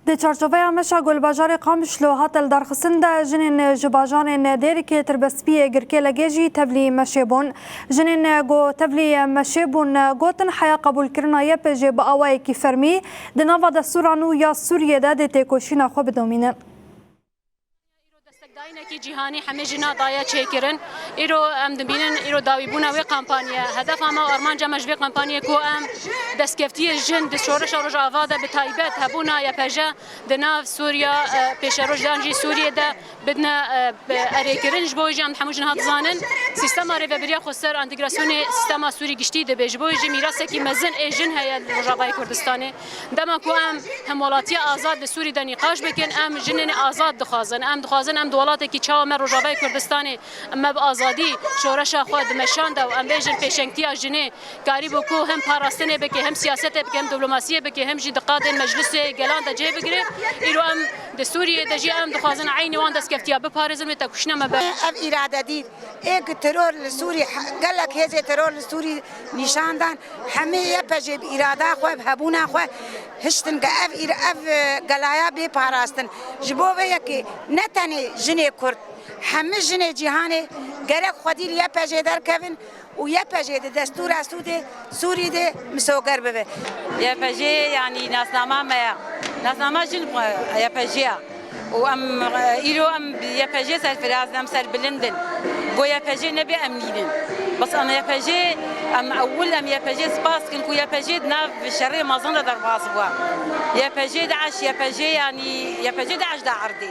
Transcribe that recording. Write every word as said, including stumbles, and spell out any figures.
Di çarçoveya meşa ku li bajarê Qamişlo hate lidarxistin de, jinên ji bajarên Dêrikê, Tirbespiyê, Girkêlegê jî tevlî meşê bûn. Jinên ku tevlî meşê bûn, gotin heya qebûlkirina Y P J bi awayekî fermî di nava destûra nû ya Sûriyê de dê têkoşîna xwe bidomînin. Îro destekdayînekî cîhanî hemê jina daye çêkirin. Îro em dibînin, îro dawîbûna wê kampanyê. Hedefa me û armanca me ji vê kampanyê ku em destkeftiyê jin di şoreşa Rojava de bi taybet hebûna Y P J di nav Sûriya, e, pêşeroj dan jî Sûriyê de bidine, e, bi erêkirin. Ji bo wê jî em hemû jin hat dizanin, sîstema rêvebiriya xweser entegrasyonê sîstema Sûrî giştî dibe. Ji bo wê jî mîrasekî mezin ê jin heye li Rojavayê Kurdistanê. Dema ku em hemwelatiya azad li Sûrî de nîqaş bikin, em jinên azad dixwazin. Em dixwazin em di welatekî çawa me Rojavayê Kurdistanê me bi azadî şoreşa xwe dimeşand û em bêjin pêşengtiya jinê karîbû ku hem parastinê bike, hem siyasetê bike, hem diplomasiyê bike, hem jî di qadên meclisê gelan de cih bigire. Îro em di Sûriyê de jî em dixwazin eynî wan destkeftiya biparêzin wê têkoşîna me be. Ev îrade dît. Ê ku teror li Sûrî, gelek hêzê teror li Sûrî nîşan dan, hemî Y P J bi îrada xwe, bi hebûna xwe hiştin ku ev îr-, ev, e, gelaya bê parastin. Ji bo vê yekê ne tenê jinê Kurd, hemî jinê cîhanê gerek xwedî li Y P J derkevin û Y P J di destûra Sûdê, Sûrî de misoger bibe. Y P J yanî nasnama me ye. Nasnama jin xwe Y P J ye. û em, e, îro em bi Y P J serfiraz in, em serbilind in. Go Y P J nebe em nînin. Bes em Y P J, em ewil em Y P J spas dikin ku Y P J di nav şerê mezin de derbas bû. Y P J DAIŞ, Y P J yanî, Y P J DAIŞ da erdê.